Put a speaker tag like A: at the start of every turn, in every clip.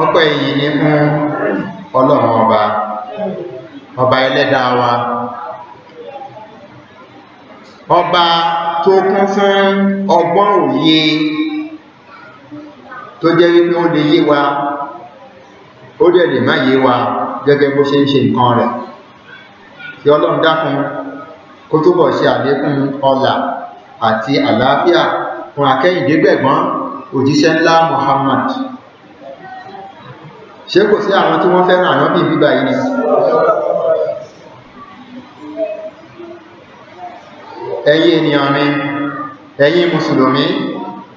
A: Ọpẹ́ yìí ni fún Ọlọ́run ọba, ọba ẹlẹ́dàá wa, ọba tó kún fún ọgbọ́n òye tó jẹ́ wípé ó lè yé wa, ó dẹ̀ lè má yé wa gẹ́gẹ́ bó ṣe ń ṣe nǹkan rẹ̀. Kí Ọlọ́run dákun kó túbọ̀ ṣe àlékún ọlà àti àlàáfíà fún akẹ́yìndégbẹ̀gbọ́n òjíṣẹ́ ńlá Muhammad. Ṣé kò sí àwọn tí wọ́n fẹ́ràn ànábì bíbà yìí ni? Ẹ̀yin ènìyàn mi, ẹ̀yin mùsùlùmí,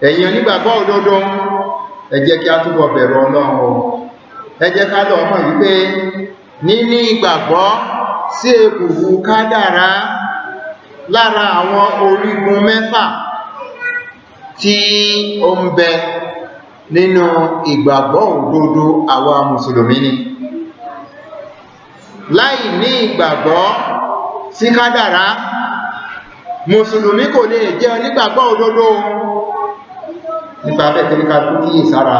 A: ẹ̀yin onígbàgbọ́ òdodo, ẹ jẹ́ kí a túbọ̀ bẹ̀rù Ọlọ́run o. Ẹ jẹ́ ká lọ mọ̀ wípé níní ìgbàgbọ́ sí èbùbù kádàrá lára àwọn orígun mẹ́fà tí ó ń bẹ nínú ìgbàgbọ́ òdodo àwa mùsùlùmí ni. Láì ní ìgbàgbọ́ sí kádàrá, mùsùlùmí kò lè jẹ́ onígbàgbọ́ òdodo. Nípa bẹ́ẹ̀ kí ní ká kú kíyè sára.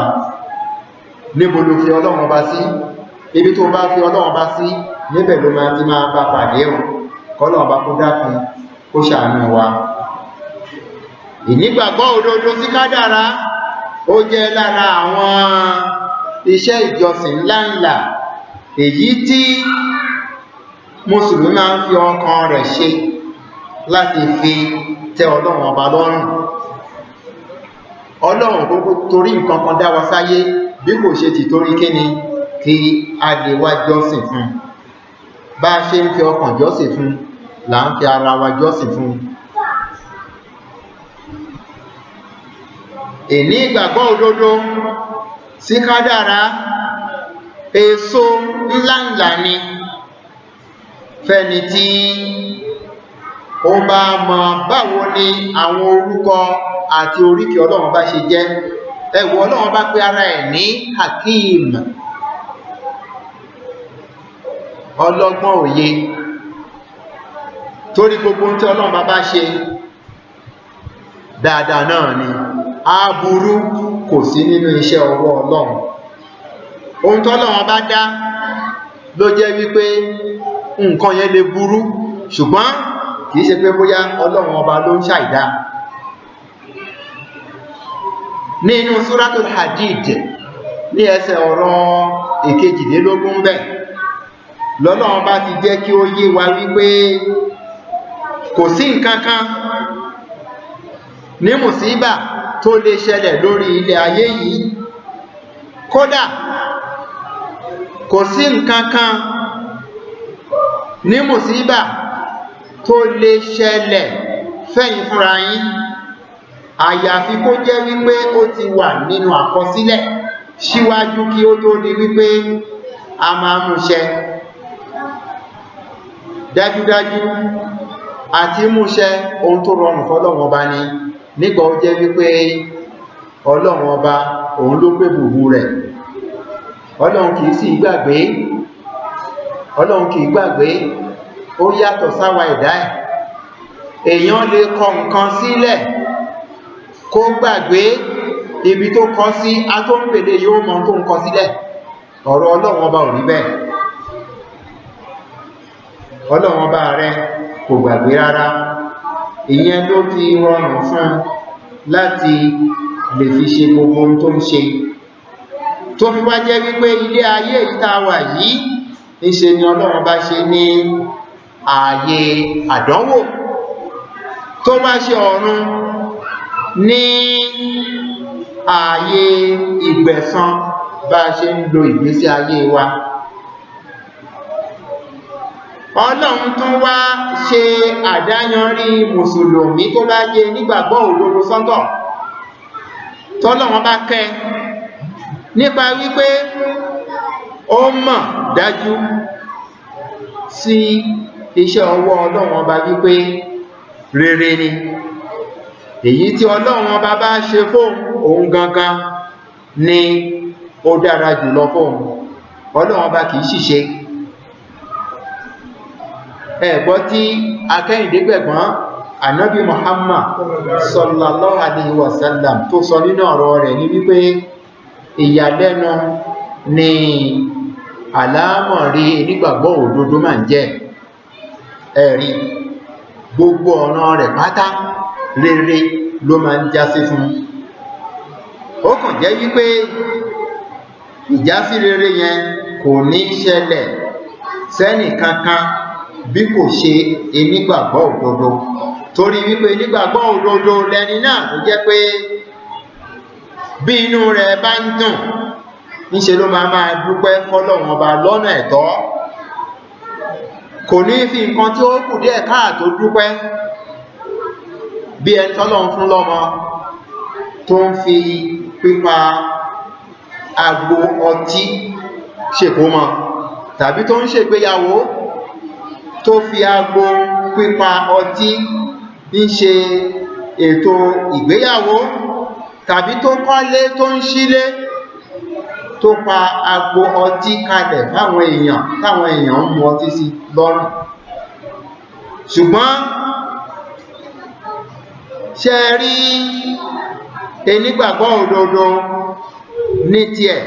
A: Níbo ló fi Ọlọ́run ọba sí? Ibi tó bá fi Ọlọ́run ọba sí, níbẹ̀ ló máa ti máa bá pàdé o. Kọ́lọ́run ọba kó dákun, kó ṣàánú wa. Ìnígbàgbọ́ òdodo sí kádàrá ó jẹ́ lára àwọn iṣẹ́ ìjọsìn ńláńlá èyí tí mùsùlùmí máa ń fi ọkàn rẹ̀ ṣe láti fi tẹ́ Ọlọ́run ọba lọ́rùn. Ọlọ́run kúkú torí nǹkan kan dá wa sáyé bí kò ṣe ti torí kíni kí a lè wá jọ́sìn fún. Bá a ṣe ń fi ọkàn jọ́sìn fún là ń fi ara wa jọ́sìn fún. Ìní ìgbàgbọ́ òdodo sí kádàrá èso ńláńlá ni fẹ́ni tí ó bá mọ báwo ni àwọn orúkọ àti oríkì Ọlọ́run bá ṣe jẹ́. Ẹ wò, Ọlọ́run bá pè ara ẹ̀ ní Hakim, ọlọ́gbọ́n òye, torí gbogbo ohun tí Ọlọ́run bá bá ṣe dáadáa náà ni, aburú kò sí nínú iṣẹ́ ọwọ́ Ọlọ́run. Ohun tí Ọlọ́run bá dá ló jẹ́ wípé nǹkan yẹn lè burú, ṣùgbọ́n kìí ṣe pé bóyá Ọlọ́run ọba ló ń ṣàìdá. Nínú Suratul Hadid ní ẹsẹ̀ ọ̀rọ̀ ìkejìlélógún bẹ́ẹ̀ lọ́lọ́run bá ti jẹ́ kí ó yé wa wípé kò sí nǹkan kan ní mùsíbà tó lè ṣẹlẹ̀ lórí ilẹ̀ ayé yìí. Kódà kò sí nǹkan kan ní mùsíbà tó lè ṣẹlẹ̀ fẹ́yìn fúnra yín, àyàfi kó jẹ́ wípé ó ti wà nínú àkọsílẹ̀ síwájú kí ó tó di wípé a máa mú ṣẹ. Dájúdájú àti mú ṣẹ ohun tó rọrùn fọ́lọ́run ọba ni, nígbà ó jẹ́ wípé Ọlọ́run ọba òun ló pé bùbù rẹ̀. Ọlọ́run kìí sì gbàgbé, Ọlọ́run kìí gbàgbé, ó yàtọ̀ sáwa ẹ̀dá ẹ̀. Èèyàn lè kọ nǹkan sílẹ̀ kó gbàgbé ibi tó kọ sí, a tó ń pèlè yóò mọ tó ń kọ sílẹ̀. Ọ̀rọ̀ Ọlọ́run ọba ò rí bẹ́ẹ̀. Ọlọ́run ọba rẹ̀ kò gbàgbé rárá. Ìyẹn ló fi rọrùn fún láti lè fi ṣe gbogbo ohun tó ń ṣe. Tó fi wá jẹ́ wípé ilé ayé yìí tá wà yìí, ńṣe ni Ọlọ́run bá ṣe ní ààyè àdánwò, tó bá ṣe ọ̀run ní ààyè ìgbẹ̀san bá ṣe ń lo ìgbésí ayé wa. Ọlọ́run tún wá ṣe àdáyanrí mùsùlùmí tó bá jẹ́ nígbàgbọ́ òdodo sọ́tọ̀, tọ́lọ́run bá kẹ́ nípa wípé ó mọ̀ dájú sí iṣẹ́ ọwọ́ Ọlọ́run ọba wípé rere ni. Èyí tí Ọlọ́run ọba bá ṣe fún òun gangan ni ó dára jùlọ fún òun. Ọlọ́run ọba kìí ṣìṣe. Ẹ gbọ́ tí akẹ́yìndégbẹ̀gbọ́n Ànábì Muhammad sallallahu alaihi wasallam tó sọ nínú ọ̀rọ̀ rẹ̀ ní wípé ìyàlẹ́nu ni àlámọ̀rí onígbàgbọ́ òdodo máa ń jẹ́. Ẹ̀rí gbogbo ọ̀nà rẹ̀ pátá rere ló máa ń jásí fún. Ó kàn jẹ́ wípé ìjásí rere yẹn kò ní ṣẹlẹ̀ sẹ́nì kankan bí kò ṣe onígbàgbọ́ òdodo, torí wípé onígbàgbọ́ òdodo lẹni náà tó jẹ́ pé bí inú rẹ̀ bá ń dùn, níṣe ló máa máa dúpẹ́ fọ́lọ́run ọba lọ́nà ẹ̀tọ́. Kò ní fi nǹkan tí ó kù díẹ̀ káàtó dúpẹ́, bí ẹni tọ́lọ́run fún lọ́mọ tó ń fi pípa agbo ọtí ṣèkómọ, tàbí tó ń ṣègbéyàwó tó fi agbo pípa ọtí ń ṣe ètò ìgbéyàwó, tàbí tó kọ́lé tó ń ṣílé tó pa agbo ọtí kalẹ̀ fáwọn èèyàn táwọn èèyàn ń mu ọtí sí lọ́rùn. Ṣùgbọ́n ṣe rí onígbàgbọ́ òdodo ní tiẹ̀,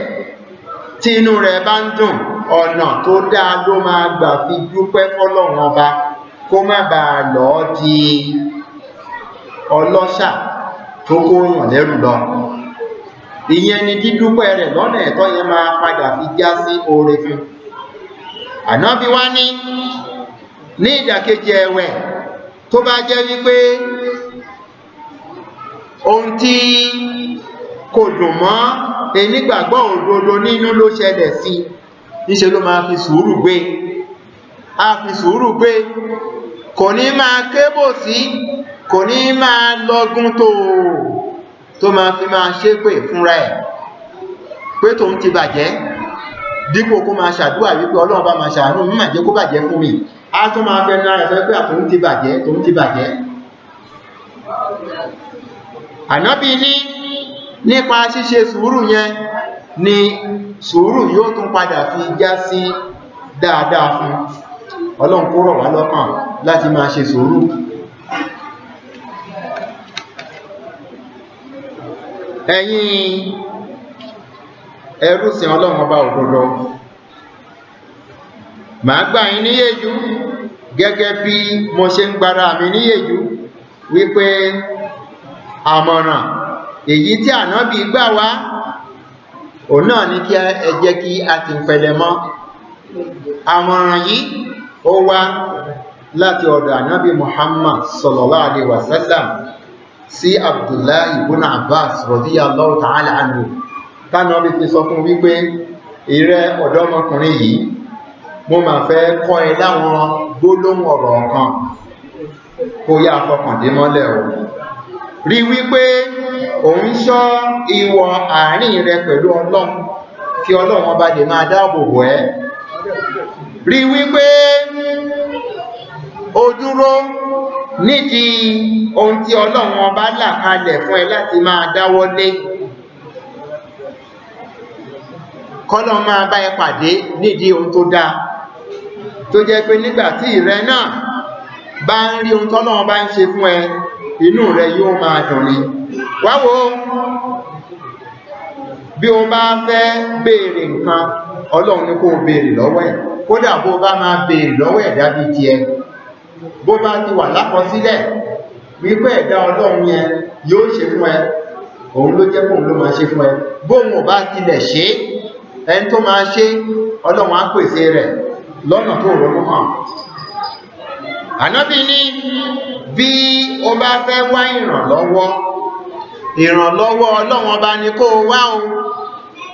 A: tí inú rẹ̀ bá ń dùn, ọ̀nà tó dáa ló máa gbà fi dúpẹ́ fọ́lọ́run ọba, kó má bàa lọ di ọlọ́ṣà tó kó yàn lẹ́rù lọ. Ìyẹn ni dídúpẹ́ rẹ̀ lọ́nà ẹ̀tọ́ yẹn máa padà fi já sí oore fún. Ànábì wá ní ìdàkejì ẹ̀wẹ̀, tó bá jẹ́ wípé ohun tí kò dùn mọ́ onígbàgbọ́ òdodo nínú ló ṣẹlẹ̀ sí, níṣe ló máa fi sùúrù gbé. A fi sùúrù gbé, kò ní máa kébò sí, kò ní máa lọgun tó máa fi máa ṣépè fúnra ẹ̀ pé tóun ti bàjẹ́, dípò kó máa ṣàdúrà wípé Ọlọ́run bá máa ṣàánú mi, má jẹ́ kó bàjẹ́ fún mi. A tún máa fẹnu ara ẹ̀ sọ pé àtòun ti bàjẹ́, tóun ti bàjẹ́. Ànábì ní nípa ṣíṣe sùúrù yẹn ni sùúrù yóò tún padà fi já sí dáadáa fún. Ọlọ́run kó rọ̀ wá lọ́kàn láti máa ṣe sùúrù. Ẹ̀yin ẹrúsìn Ọlọ́run ọba òdodo, màá gbà yín níyànjú gẹ́gẹ́ bí mo ṣe ń gbára mi níyànjú wípé àmọ̀ràn èyí tí Ànábì gbà wá, òun náà ni kí ẹ jẹ́ kí a ti pẹlẹ mọ́. Àmọ̀ràn yìí ó wá láti ọ̀dọ̀ Ànábì Muhammad sallallahu alaihi wasallam sí Abdullahi ibn Abbas radiyallahu ta'ala anhu, tánàbí fi sọ fún wípé ìrẹ ọ̀dọ́mọkùnrin yìí, mo máa fẹ́ kọ́ ẹ láwọn gbólóhùn ọ̀rọ̀ kan, kó yá fọkàndé mọ́lẹ̀ o. Rí wípé ò ń ṣọ́ ìwọ̀ àárín rẹ pẹ̀lú Ọlọ́run, kí Ọlọ́run ọba lè máa dáàbò bò ẹ́. Rí wípé o dúró nídìí ohun tí Ọlọ́run ọba là kalẹ̀ fún ẹ láti máa dáwọ́lé, kọ́lọ́run máa bá ẹ pàdé nídìí ohun tó dáa, tó jẹ́ pé nígbà tí ìrẹ náà bá ń rí ohun tọ́lọ́run bá ń ṣe fún ẹ, inú rẹ yóò máa dùn ni. Wá wo, bí o bá fẹ́ béèrè nǹkan, Ọlọ́run ní kó béèrè lọ́wọ́ ẹ̀. Kódà bó bá máa béèrè lọ́wọ́ ẹ̀dá bí tiẹ̀, bó bá ti wà lákọsílẹ̀ wípé ẹ̀dá Ọlọ́run yẹn yóò ṣe fún ẹ, òun ló jẹ́ kóun ló máa ṣe fún ẹ. Bóun ò bá tilẹ̀ ṣe, ẹni tó máa ṣe, Ọlọ́run á pèsè rẹ̀ lọ́nà tó ronú hàn. Ànábì ní bí o bá fẹ́ wá ìrànlọ́wọ́, ìrànlọ́wọ́ Ọlọ́run ọba ni kó o wá o,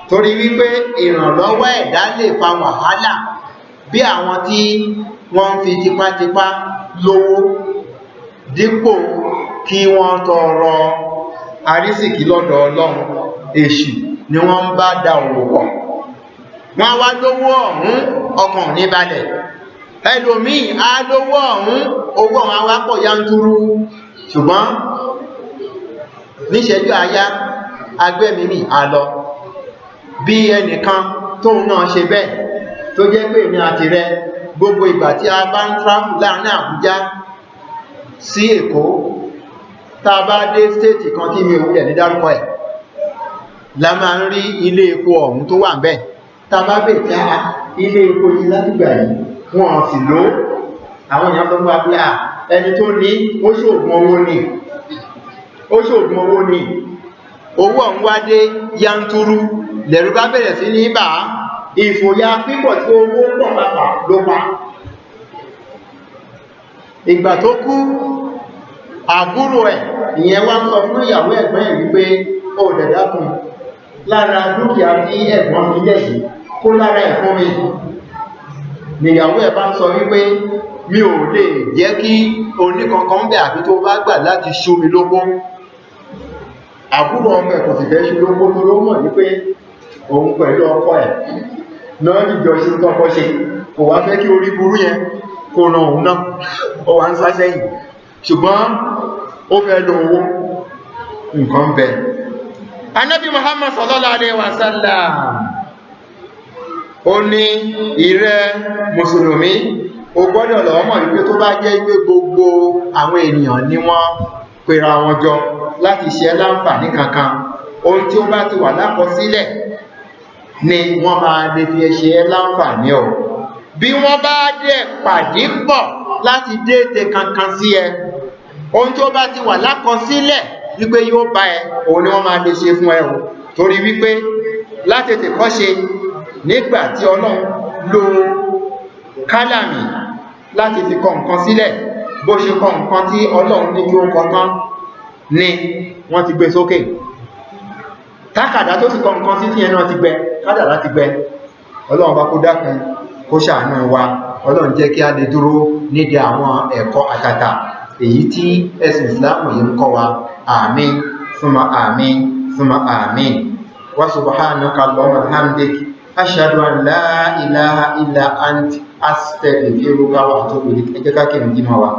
A: torí wípé ìrànlọ́wọ́ ẹ̀dá lè fa wàhálà, bí àwọn tí wọ́n ń fi tipátipá lówó dípò kí wọ́n tọrọ àrísìkí lọ́dọ̀ Ọlọ́run, èṣù ni wọ́n ń bá da òwò pọ̀. Wọ́n wá lówó ọ̀hún, ọkàn ní balẹ̀. Ẹlòmíì á lówó ọ̀hún, owó ọ̀hún á wá pọ̀ yanturu, ṣùgbọ́n níṣẹ́jú àyá agbẹ́mímì á lọ. Bí ẹnìkan tóun náà ṣe bẹ́ẹ̀, tó jẹ́ pé èmi àti rẹ gbogbo ìgbà tí a bá ń travel láàrin Àbújá, Sí Èkó, tá bá dé state kan tí mi ò wulẹ̀ ní dárúkọ ẹ̀, la máa ń rí ilé epo ọ̀hún tó wà ń bẹ̀. Tá bá bè tí a ilé epo yìí látìgbà yìí, wọ́n sì lò. Àwọn èèyàn sọ fún wa pé ẹni tó ní ó ṣoògùn owó ni, ó ṣoògùn owó ni. Owó ọ̀hún wá dé yanturu, lẹ̀rù bá bẹ̀rẹ̀ sí ní bà á. Ìfòyà pípọ̀ tí owó pọ̀ pàpà ló pa. Ìgbà tó kú, àbúrò ẹ̀ ìyẹn wá ń sọ fún ìyàwó ẹ̀gbọ́n ẹ̀ wípé ó dẹ̀dákun, lára dúkìá tí ẹ̀gbọ́n fi lẹ̀ yìí, kó lára ẹ̀ fún mi. Níyàwó ẹ̀ bá ń sọ wípé mi ò lè jẹ́ kí oníkankan ń bẹ̀ àfi tó bá gbà láti ṣú mi lópó. Àbúrò ọmọ ẹ̀ kò sì fẹ́ ṣú lópó, tó ló mọ̀ wípé òun pẹ̀lú ọkọ ẹ̀ náà jìjọ ṣe tọ́kọ́ ṣe. Kò wá fẹ́ kí orí burú yẹn kó ran òun náà, ó wá ń sá sẹ́yìn, ṣùgbọ́n ó fẹ́ lo owó nǹkan bẹ̀. Anábì Muhammad sallallahu alaihi wasallam ó ní, ìrẹ mùsùlùmí, o gbọ́dọ̀ lọ mọ̀ wípé tó bá jẹ́ pé gbogbo àwọn ènìyàn ni wọ́n pera wọn jọ láti ṣe láǹfààní kankan, ohun tí ó bá ti wà lákọsílẹ̀ ni wọ́n máa lè fi ṣe láǹfààní o. Bí wọ́n bá dẹ̀ pàdé pọ̀ láti dééte kankan sí ẹ, ohun tí ó bá ti wà lákọsílẹ̀ wípé yóò bá ẹ, òun ni wọ́n máa lè ṣe fún ẹ o. Torí wípé látètè kọ́ ṣe, nígbà tí Ọlọ́run lo kálàmì láti fi kọ nǹkan sílẹ̀, bó ṣe kọ nǹkan tí Ọlọ́run ní kí ó kọ tán ni wọ́n ti gbé sókè. Tákàdá tó sì kọ nǹkan sí tí ẹ náà ti gbẹ, kádàrá ti gbẹ. Ọlọ́run bá kó dákun, kó ṣàánú wa. Ọlọ́run jẹ́ kí a lè dúró nídìí àwọn ẹ̀kọ́ àtàtà èyí tí ẹ̀sìn Ìsìláàmù yìí ń kọ́ wa. Àmín, summa àmín, summa àmín. Wa subhanaka Allahumma wa bihamdik, ashhadu an la ilaha illa ant, astaghfiruka wa atubu ilayk. Ẹ jẹ́ ká kírun jímọ̀ wa.